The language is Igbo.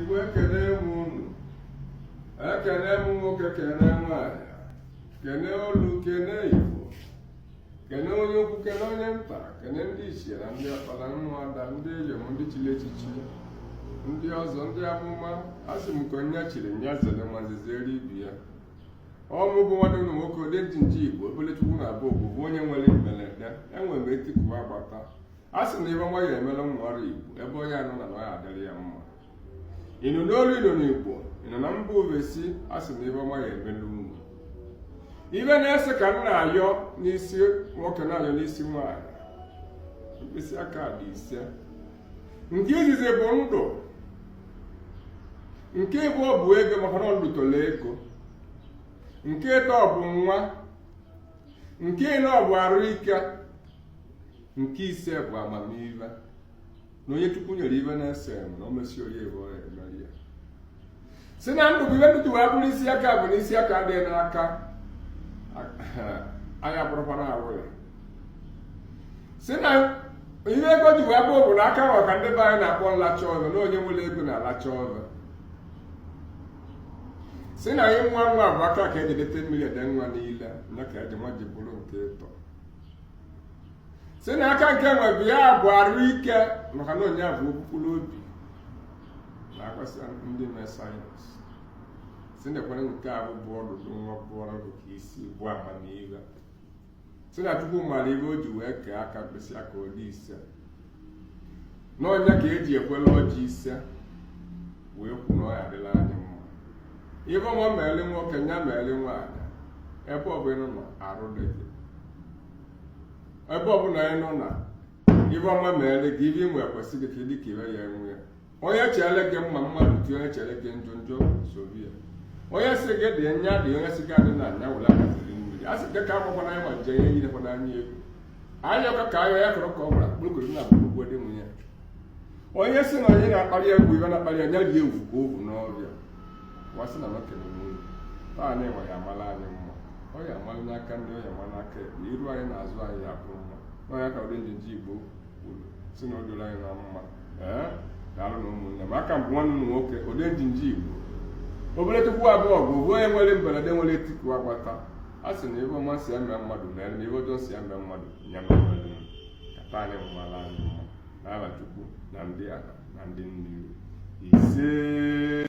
Igbo, ekene m unu. Ekene m nwoke, kene nwaanyị, kene olu, kene Igbo, kene onye ukwu, kene onye nta, kene ndị ichie na ndị ọkpara, ụmụada, ndị eyom, ndị chiri echichi, ndị ọzọ, ndị amụma. Asị m ka onye chiri nya zere ma zezere ibi ya. Ọmụ bụ nwanne ụlọ nwoke, ode njinji Igbo, Obelechukwu na abụ bụ onye nwere mberede enwere m etikuwa agbata. A sị na ibe nwa ya emere ụmụ ọrụ Igbo, ebe onye anụ na ya adịrị ya mma. Ịnụ n'olu, ịnụ n'Igbo, ịnụ na mba ofesi, a sị na ibe ọma ya emere unu. Ibe na-ese ka m na-ayọ n'isi nwoke, na-ayọ n'isi nwaanyị. Mkpịsị aka dị 5. Nke izizi bụ ndụ, nke ịbụọ bụ ego, maka na ọ ndụ toro ego. Nke ịtọ bụ nwa, nke ịnọ bụ arụ ike, nke ise bụ amamihe. Na onye Chukwu nyere ibe na-ese na o mesi ori ebe ọ emeri ya. Si na ndụ bụ ibe ndụ wee bụrụ isi aka, bụ na isi aka adịghị n'aka anya, bụrụkwa na awụghị. Si na ihe ego ji wee bụ na aka ahụ ka ndị be anyị na-akpọ nlacha ọzọ, na onye nwere ego na-alacha ọzọ. Si na anyị nwa nwa bụ aka ka eji edete mmiri ede nwa niile na ka eji nwa ji bụrụ nke ịtọ. Si na aka nke nwe bụ ya bụ arụ ike, maka na onye bụ okpukpuru obi na-akwasị ndị mee sayensị. Si na ekwere nke a bụ ọdụdụ nwa bụọrọ bụ ka isi bụ amamihe. Si na Chukwu mara ibe o ji wee kee aka mkpịsị aka ole 5, n'ọnya ka eji ekwele ọjị 5 wee kwu na ọ ya adịla anyị mma. Ibe ọma meele nwoke, nya meele nwaanyị, ebe ọbụla ị nọ arụ dị gị, ebe ọbụla ị nọ na ibe ọma meele gị, ibe inwe kwesị gị ka ị dị ka ibe ya enwe ya. Onye chere gị mma mmadụ tie, onye chere gị njọ njọ sobi ya. Onye si gị dị nya dị, onye si gị adị na nya were akaziri mmiri. A sị gị ka agbakwana anyị ma jee ihe yirekwana anya egwu anya ọka ka anya ya kọrọ ka ọ gwara kpụrụkụrụ na agbụgbọ dị nwunye. Onye si na onye na-akparị egwu ibe na-akparị ya, nya rie ewu ka ovu n'ọbịa wasị na nwoke na nwunye taa anyị nwe ya amala anyị mma. Ọ ya amalụ n'aka ndị, ọ ya ama n'aka ekpe, iru anyị na azụ anyị ya abụrụ mma n'ọnya ka ụdị njinji Igbo kwuru si na o doro anyị na mma. Ee, daalụ na ụmụnne m. Aka mbụ nwanne m nwoke, ode njinji Igbo, obere tupu abụọ bụ onye nwere mberede nwere etiku agbata. A sị na ibe ọma si ya mee mmadụ mere, na ibe ọjọọ si ya mee mmadụ ya mere. Ka taa anyị nwala anyị mma n'ala Chukwu na ndị ala na ndị mmiri. Ise.